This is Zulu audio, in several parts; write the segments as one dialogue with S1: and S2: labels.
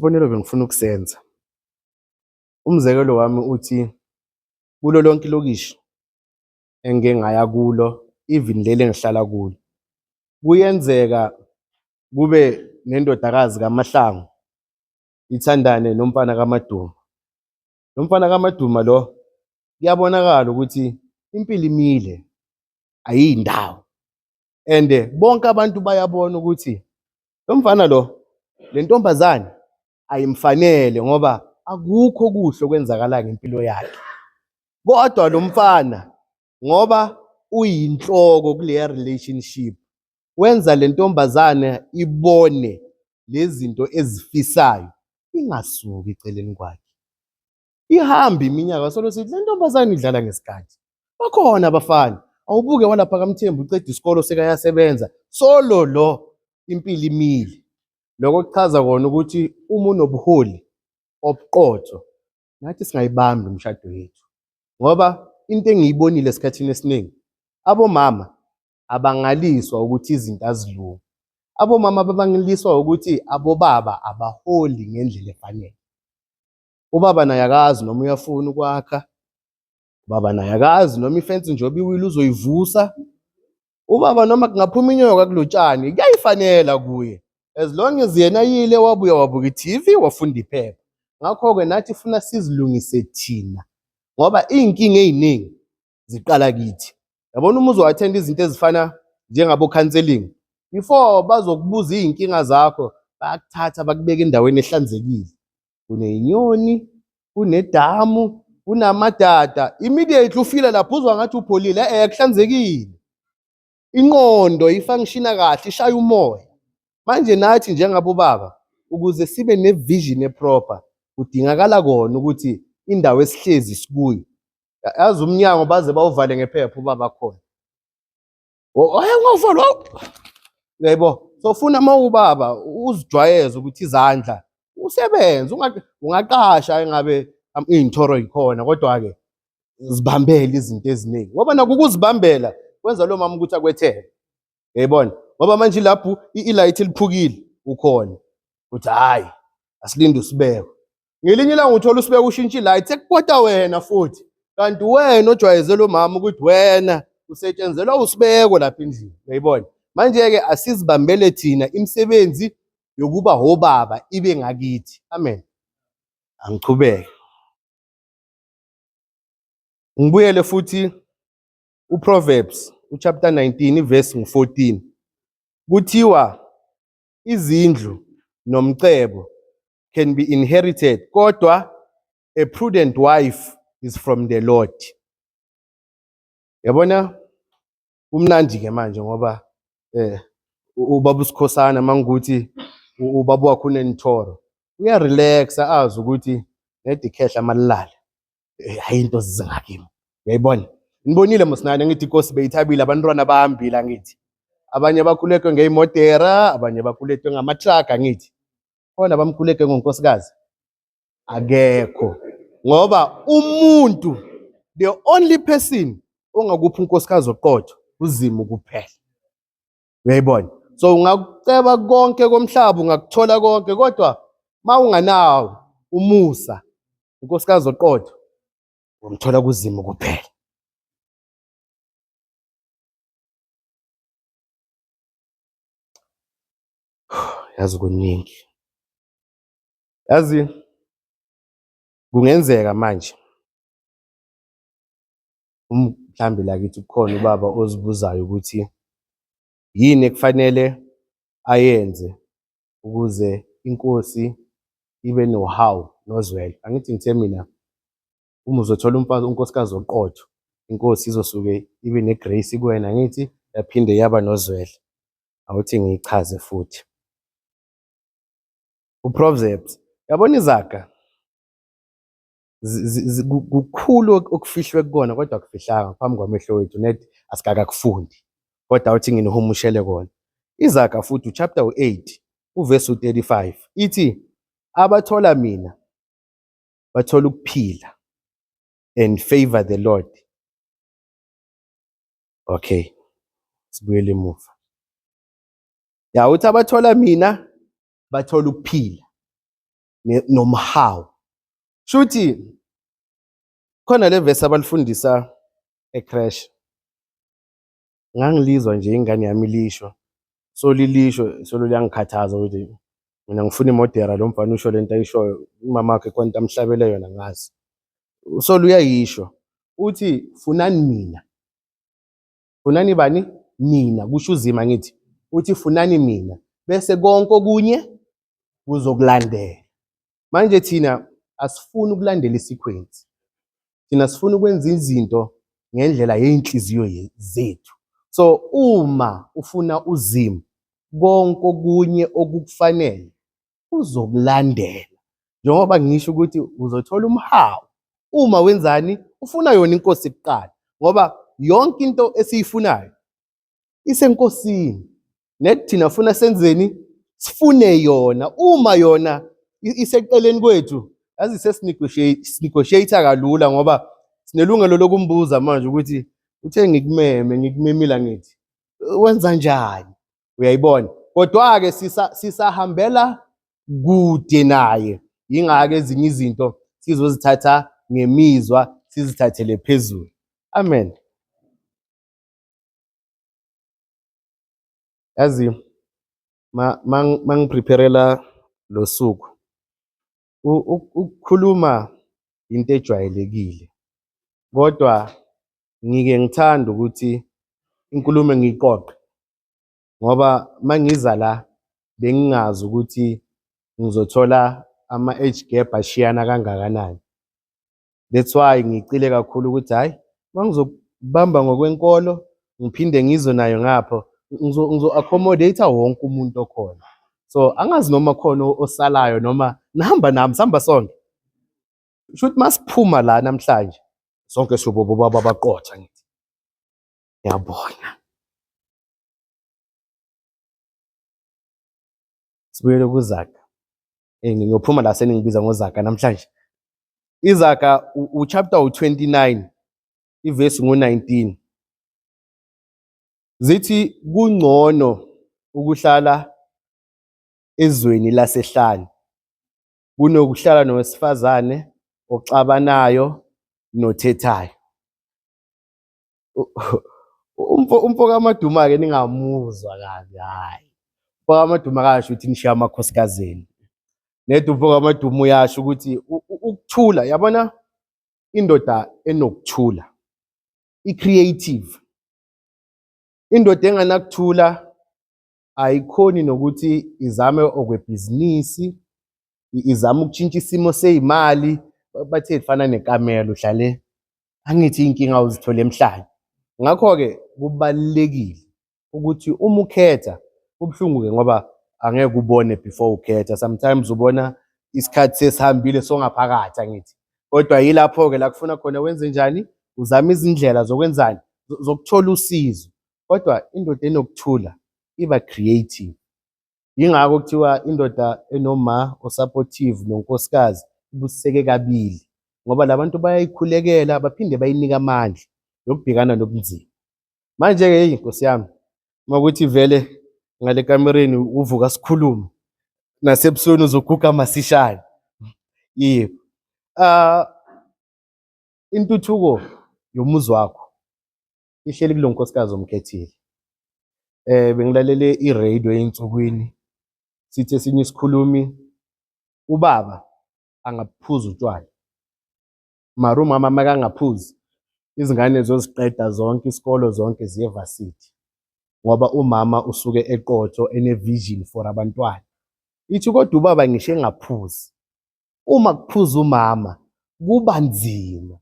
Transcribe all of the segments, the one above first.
S1: Isibonelo bengifuna ukusenza. Umzekelo wami uthi kulo lonke ilokishi engike ngaya kulo, even leli engihlala kulo, kuyenzeka kube nendodakazi kaMahlangu ithandane nomfana kaMaduma. Lo mfana kaMaduma lo kuyabonakala ukuthi impilo imile, ayiyindawo and bonke abantu bayabona ukuthi lo mfana lo, le ntombazane ayimfanele ngoba akukho okuhle okwenzakala ngempilo yakhe. Kodwa lo mfana ngoba uyinhloko kuleya relationship wenza le ntombazane ibone lezinto ezifisayo ingasuki eceleni kwakhe. Ihambe iminyaka solo sithi le ntombazane idlala ngesikhathi. Bakhona abafana, awubuke walapha kaMthembu uqeda isikolo sekayasebenza, solo lo impilo imile. Lokho kuchaza kona ukuthi uma unobuholi obuqotho nathi singayibambi imishado yethu ngoba into engiyibonile esikhathini esiningi abomama abangaliswa ukuthi izinto azilungi. Abomama babangiliswa ukuthi abobaba abaholi ngendlela efanele. Ubaba naye akazi noma uyafuna ukwakha, ubaba naye akazi noma ifensi njengoba iwile uzoyivusa. Ubaba noma kungaphuma inyoka kulotshani kuyayifanela kuye as long as yena yile wabuya wabuka i-TV wafunda iphepha. Ngakho-ke nathi funa sizilungise thina ngoba iy'nkinga ey'ningi ziqala kithi. Yabona uma uzo-attend izinto ezifana njengabo-counselling, before bazokubuza iy'nkinga zakho bayakuthatha bakubeke endaweni ehlanzekile. Kuney'nyoni, kunedamu, kunamadada. Immediately ufile lapho uzwa ngathi upholile, eh kuhlanzekile. Inqondo ifunctiona kahle, ishaya umoya. Manje nathi njengabobaba ukuze sibe ne-vision eproper kudingakala kona ukuthi indawo esihlezi sikuyo yazi umnyango baze bawuvale ngephepha ubaba khona. Hayi ungawuvali. Yebo. So funa uma ubaba uzijwayeze ukuthi izandla usebenze ungaqasha engabe iy'nthoro yikhona kodwa-ke zibambele izinto eziningi ngoba nakho ukuzibambela kwenza lo mama ukuthi akwethembe. Uyayibona? Ngoba manje lapho ilayithi liphukile ukhona. Uthi hhayi asilinde usibeko. Ngelinye ilanga uthola usibeka ushintsha ilight sekupota wena futhi. Kanti wena ojwayeze lo mama ukuthi wena usetshenzelwa usibeko lapha endlini. Uyayibona? Manje-ke asizibambele thina imisebenzi yokuba hobaba ibe ngakithi. Amen. Angichubeke. Ngibuyele futhi uProverbs uchapter 19 iverse ngu-14. Kuthiwa izindlu nomcebo can be inherited kodwa a prudent wife is from the Lord. Yabona kumnandi ke manje ngoba eh ubaba uSikhosana mangukuthi ubaba wakhe unenithoro uyarelaxa azi ukuthi nedi khehla malilala eh, hayi into zingakimi uyayibona nibonile mos nani ngithi inkosi beyithabile abantwana bahambile angithi abanye bakhulekwe ngeyimodera abanye bakhulekwe ngama-truck angithi khona bamkhuleke ngonkosikazi akekho ngoba umuntu the only person ongakupha unkosikazi oqotho uzimu kuphela uyayibona so ungakuceba konke komhlaba ungakuthola konke kodwa uma unganawo umusa unkosikazi oqotho umthola kuzimu kuphela. Yazi kuningi, yazi kungenzeka manje mhlambe lakithi kukhona ubaba ozibuzayo ukuthi yini ekufanele ayenze ukuze inkosi ibe nohawu nozwelo. Angithi ngithe mina uma uzothola umfazi unkosikazi oqotho, inkosi izosuke ibe negrace kuwena angithi yaphinde yaba nozwelo. Awuthi ngiyichaze futhi. UProverbs, yabona izaga kukhulu okufihlwe kukona kodwa akufihlanga phambi kwamehlo wethu net asikakakufundi kodwa awuthi nginihumushele kona. Izaga futhi uchapter u-8 uvesi u-35 ithi abathola mina bathola ukuphila and favor the Lord. Okay, sibuyele emuva. Ya uthi abathola mina bathola ukuphila. Nomhawu. Shuthi khona le verse abalifundisa e-creche. Ngangilizwa nje ingane yami lisho, so lilisho solo liyangikhathaza ukuthi mina ngifuna imodera lo mfana usho lento ayishoyo, umama wakhe khona into amhlabele yona angazi. Solo uyayisho, uthi funani mina. Funani bani? Mina, kusho uZima ngithi. Uthi funani mina bese konke okunye kuzokulandela. Manje thina asifuni ukulandela isequence. Thina sifuna ukwenza izinto ngendlela yey'nhliziyo zethu. So uma ufuna uZimu, konke okunye okukufanele kuzokulandela. Njengoba ngisho ukuthi uzothola umhawu uma wenzani, ufuna yona inkosi kuqala, ngoba yonke into esiyifunayo isenkosini. Net thina funa senzeni? Sifune yona. Uma yona iseceleni kwethu, yazi sesinegotiate kalula ngoba sinelungelo lokumbuza manje ukuthi uthe ngikumeme, ngikumemile angithi wenza njani? Uyayibona? Kodwa-ke sisahambela kude naye, yingakho ezinye izinto sizozithatha ngemizwa, sizithathele phezulu. Amen. Yazi mangiprepherela lo suku, ukukhuluma into ejwayelekile, kodwa ngike ngithande ukuthi inkulumo ngiyiqoqe ngoba mangiza la bengingazi ukuthi ngizothola ama-age gap ashiyana kangakanani. That's why ngicile kakhulu ukuthi hhayi uma ngizokubamba ngokwenkolo ngiphinde ngizwe nayo ngapho ngizo-accommodate wonke umuntu okhona. So angazi noma khona osalayo noma nihamba nami, sihamba sonke. Shuthi masiphuma la namhlanje sonke siyobe obaba abaqotha ngithi. Ngiyabona. Sibuyele kuZaga. Ngiyophuma la seningibiza ngoZaga namhlanje. Izaga uchapter u-29 ivesi ngo-19 zithi kungcono ukuhlala ezweni lasehlane kunokuhlala nowesifazane oxabanayo nothethayo. Umfo kaMaduma-ke ningamuzwa kabi, hhayi. Umfo kaMaduma akasho ukuthi nishiye amakhosikazi enu. Nedi umfo kaMaduma uyasho ukuthi ukuthula, yabona indoda enokuthula i-creative. Indoda enganakuthula ayikhoni nokuthi izame okwebhizinisi, izame ukutshintsha isimo sey'mali, bathe lifana nekamelo uhlale angithi iy'nkinga uzithole emhlane. Ngakho-ke kubalulekile ukuthi uma ukhetha, kubuhlungu-ke ngoba angeke ubone before ukhetha, sometimes ubona isikhathi sesihambile songaphakathi angithi. Kodwa yilapho-ke la kufuna khona wenze njani, uzame izindlela zokwenzani, zokuthola usizo. Kodwa indoda enokuthula iba creative. Yingakho kuthiwa indoda enoma osupportive nonkosikazi ibusiseke kabili ngoba labantu bayayikhulekela baphinde bayinike amandla yokubhekana nobunzima. Manje-ke heyi Nkosi yami, uma kuthi vele ngale kamereni uvuka sikhulume nasebusweni uzoguga masishane. Yebo. Intuthuko yomuzi wakho ihleli kulo nkosikazi omkhethile. Bengilalele i-radio ey'nsukwini, sithi esinye isikhulumi, ubaba angaphuza utshwala, mara umama makangaphuzi, izingane ziyoziqeda zonke isikolo zonke ziye varsity, ngoba umama usuke eqotho ene-vision for abantwana. Ithi kodwa ubaba ngisho engaphuzi, uma kuphuza umama kuba nzima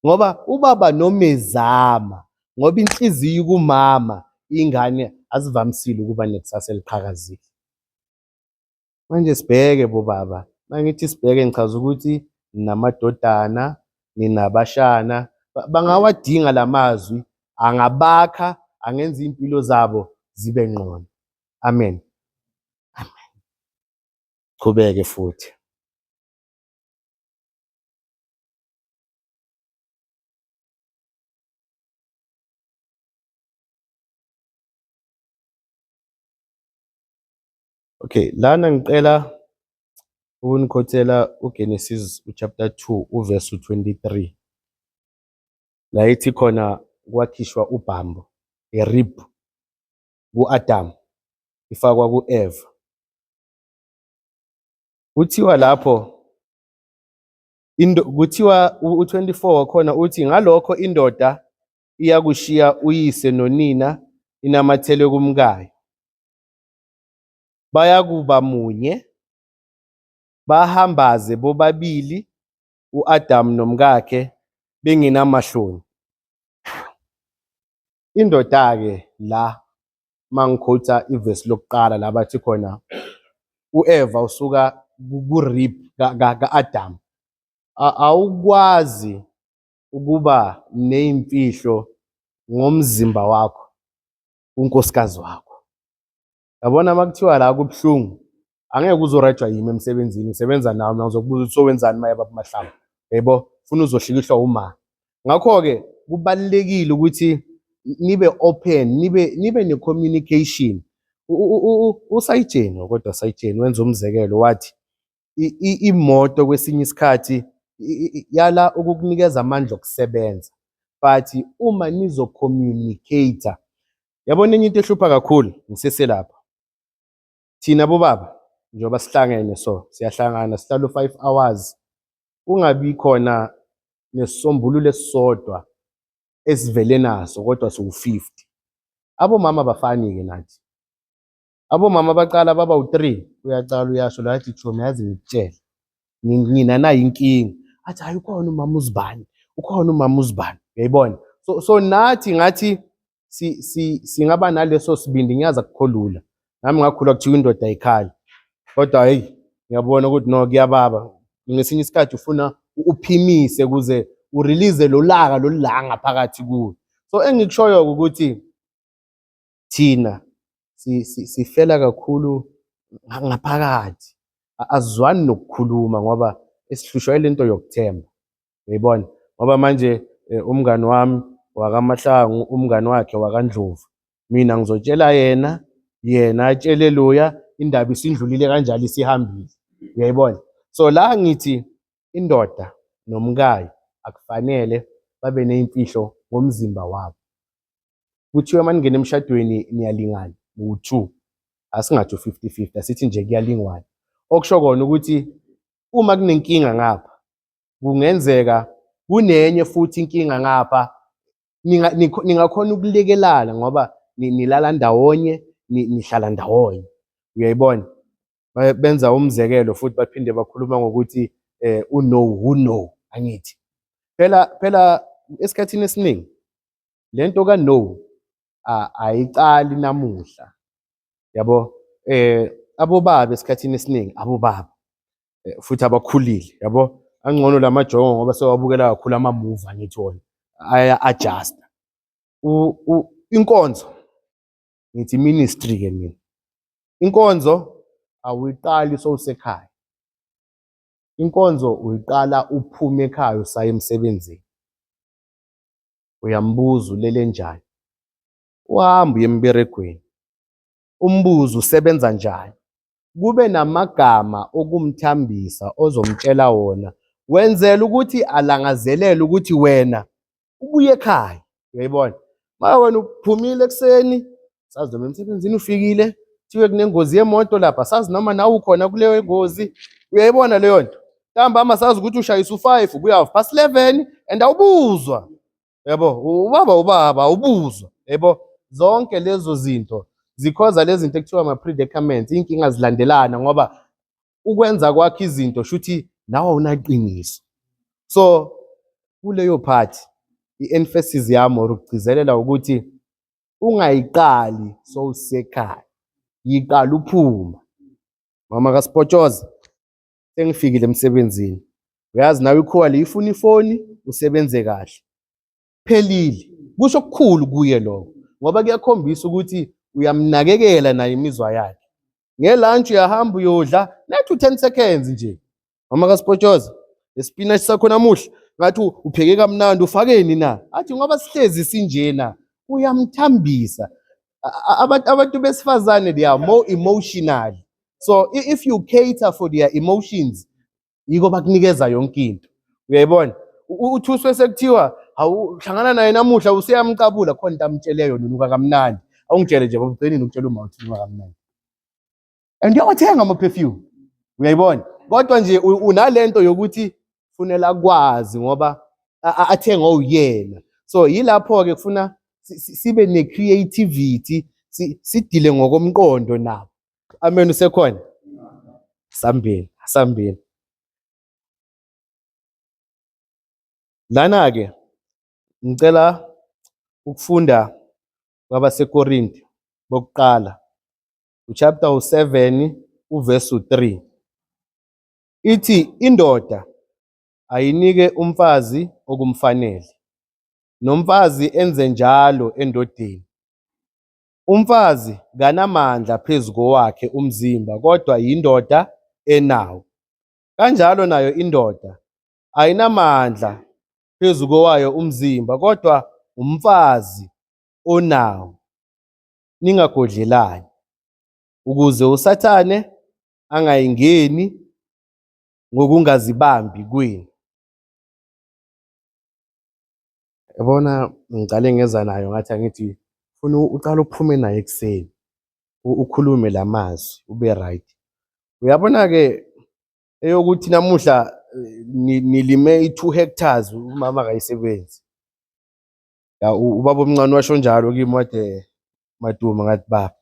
S1: ngoba ubaba noma ezama ngoba inhliziyo kumama ingane azivamisile ukuba nekusasa eliqhakazile. Manje sibheke bobaba, mangithi sibheke ngichaza ukuthi ninamadodana, ninabashana, bangawadinga la mazwi, angabakha, angenza iy'mpilo zabo zibe ngqono. Amen. Amen. Qhubeke futhi. Okay, lana ngicela Ukunikhothela uGenesis uchapter 2 uverse 23. La ithi khona kwakhishwa ubhambo, a rib ku-Adam ifakwa ku-Eva. Kuthiwa lapho kuthiwa u-24 wakhona uthi ngalokho indoda iyakushiya uyise nonina inamathele kumkayo. Bayakuba munye, bahambaze bobabili u-Adamu nomkakhe bengenamahloni. Indoda-ke la mangikhotha ivesi lokuqala la bathi khona u-Eva usuka ku-rib ka-Adam. Awukwazi ukuba ney'mfihlo ngomzimba wakho unkosikazi wakho. Yabona uma kuthiwa la kubuhlungu, angeke uzorejwa yimi emsebenzini, ngisebenza nawe mina ngizokubuza ukuthi sowenzani maye baba Mahlangu. Yebo, funa uzohlikihlwa uma. Ngakho-ke kubalulekile ukuthi nibe open, nibe ne-communication. Usayitsheni kodwa sayitsheni wenza umzekelo wathi imoto kwesinye isikhathi yala ukukunikeza amandla okusebenza but uma nizo-communicate-a. Yabona enye into ehlupha kakhulu ngiseselapha. Thina bobaba njengoba sihlangene so siyahlangana sihlala u-5 hours kungabi khona nesisombululo esisodwa esivele naso kodwa siwu-50. Abomama abafani-ke nathi. Abomama baqala baba u-3 uyaqala uyasho la athi chomi yazi ngikutshele nginanayo inkinga athi hayi ukhona umama uzibani ukhona umama uzibani uyayibona. So nathi ngathi singaba naleso sibindi ngiyazi akukho lula. Nami ngakhula kuthiwa indoda ayikhali kodwa hey ngiyabona ukuthi no kuyababa. Ngesinye isikhathi ufuna uphimise ukuze urelease lo laka lolanga ngaphakathi kuwe. So engikushoyo ukuthi thina sifela kakhulu ngaphakathi, asizwani nokukhuluma ngoba esihlushwa ile nto yokuthemba, uyayibona? Ngoba manje umngani wami wakaMahlangu, umngani wakhe wakaNdlovu, mina ngizotshela yena, yena atshele loya, indaba isindlulile kanjalo isihambile, uyayibona? So la ngithi indoda nomkayo akufanele babe ney'mfihlo ngomzimba wabo. Kuthiwa uma ningena emshadweni niyalingana u-2, asingathi u-50-50, asithi nje kuyalingwana. Okusho kona ukuthi uma kunenkinga ngapha kungenzeka kunenye futhi inkinga ngapha, ningakhona ukulekelana ngoba nilala ndawonye, nihlala ndawonye, uyayibona? Benza umzekelo futhi baphinde bakhuluma ngokuthi u-no who no, angithi phela esikhathini esiningi lento ka-no ayicali namuhla, yabo. Abobaba esikhathini esiningi abobaba futhi abakhulile, yabo, angcono lamajongo ngoba sewabukela kakhulu ama-movie angithi wona aya-adjust-a. Inkonzo ngithi ministry ke mina, inkonzo awuyiqali sowusekhaya, inkonzo uyiqala uphume ekhaya usaya emsebenzini. Uyambuza ulele njani, uhamba uye emberegweni, umbuze usebenza njani, kube namagama okumthambisa ozomtshela wona, wenzela ukuthi alangazelele ukuthi wena ubuye ekhaya, uyayibona? Mara wena uphumile ekuseni, sazi noma emsebenzini ufikile, kuthiwe kunengozi yemoto lapha, sazi noma nawe ukhona kuleyo ngozi, uyayibona leyo nto? Ntambama sazi ukuthi ushayisa u-5 ubuya 11:30 and awubuzwa, yabo? Ubaba awubuzwa, yabo? Zonke lezo zinto zikhoza lezi zinto ekuthiwa ama-predicaments, iy'nkinga zilandelana ngoba ukwenza kwakho izinto shuthi nawe awunaqiniso. So kuleyo part i-emphasis yami or ukugcizelela ukuthi ungayiqali sowusekhaya, yiqala uphuma. Mama kaSpotshoza, sengifikile emsebenzini, uyazi nawe ikhuwa le ifuna ifoni usebenze kahle. Phelile, kusho okukhulu kuye lokho ngoba kuyakhombisa ukuthi uyamnakekela naye imizwa yakhe. Nge-lunch uyahamba uyodla net u-10 seconds nje. Mama kaSpotshoza, isipinashi sakho namuhla ngathi upheke kamnandi ufakeni na? Athi ngoba sihlezi sinjena, uyamthambisa. Abantu besifazane they are more emotional. So if you cater for their emotions, yiko bakunikeza yonke into. Uyayibona? Uthuswe sekuthiwa awuhlangana naye namuhla useyamqabula khona into amtshele yona unuka kamnandi. Awungitshele nje baba ugcinile ukutshela uma uthi unuka kamnandi. And uyawathenga ama-perfume. Uyayibona? Kodwa nje unalento yokuthi funela kwazi ngoba athengwe uyena. So yilapho-ke kufuna sibe ne-creativity, sidile ngokomqondo nabo. Amen usekhona? Sambeni, sambeni. Lana-ke ngicela ukufunda kwabaseKorinte bokuqala uchapter u7 uverse u3. Ithi indoda ayinike umfazi okumfanele, nomfazi enze njalo endodeni. Umfazi kanamandla phezu kowakhe umzimba kodwa yindoda enawo. Kanjalo nayo indoda ayinamandla phezu kowayo umzimba kodwa umfazi onawo. Ningagodlelani ukuze uSathane angayingeni ngokungazibambi kwenu. Yabona ngicale ngeza nayo ngathi angithi funa uqale uphume naye ekuseni ukhulume la mazwi ube right. Uyabona-ke eyokuthi namuhla eh, nilime i-2 hectares umama akayisebenzi. Ya ubaba omncane washo njalo kimi wathi Maduma ngathi baba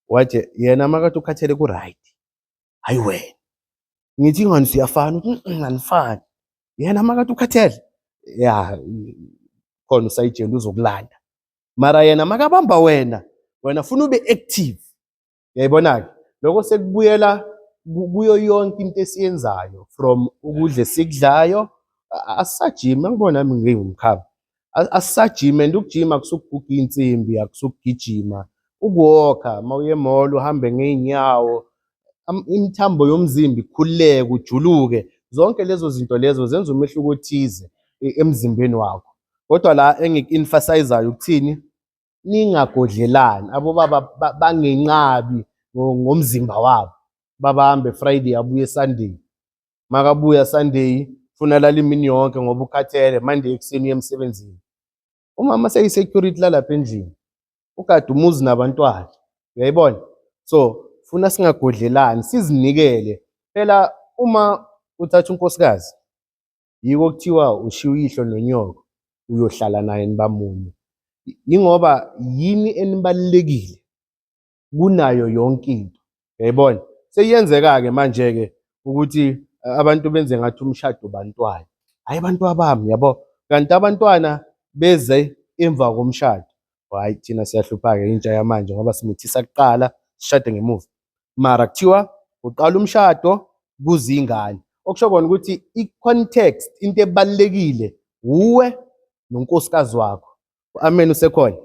S1: wathi yena makade ukhathele ku-right hayi wena ngithi ingani siyafana uthi anifani yena makade ukhathele ya khona usayijeni uzokulanda mara yena makabamba wena wena funa ube active Uyayibona-ke lokho sekubuyela kuyo yonke into esiyenzayo from ukudla esikudlayo asisajimi angibona nami ngiwumkhaba asisajimi and ukujima akusukuguga iy'nsimbi akusukugijima ukuwokha uma uye emall uhambe ngey'nyawo imithambo yomzimba ikhululeke ujuluke zonke lezo zinto lezo zenza umehluko othize emzimbeni wakho kodwa la engiku-emphasizayo ukuthini ningagodlelani abobaba bangenqabi ngomzimba wabo babahambe Friday abuye Sunday makabuya Sunday funa lala imini yonke ngoba ukhathele Monday ekuseni uye emsebenzini umama seyi-security lalapha endlini ugade umuzi nabantwana uyayibona so funa singagodlelani sizinikele phela uma uthatha unkosikazi Yiko kuthiwa ushiya uyihlo nonyoko uyohlala naye nibamunye. Yingoba yini enibalulekile kunayo yonke into. Uyayibona? Seyiyenzeka-ke manje-ke ukuthi abantu benze ngathi umshado bantwana. Hhayi abantwabami yabo. Kanti abantwana beze emva komshado. Hhayi thina siyahlupha-ke intsha yamanje ngoba simithisa kuqala sishade ngemuva. Mara kuthiwa uqala umshado kuze ingane. Okusho kona ukuthi i-context into ebalulekile wuwe nonkosikazi wakho. Amen usekhona.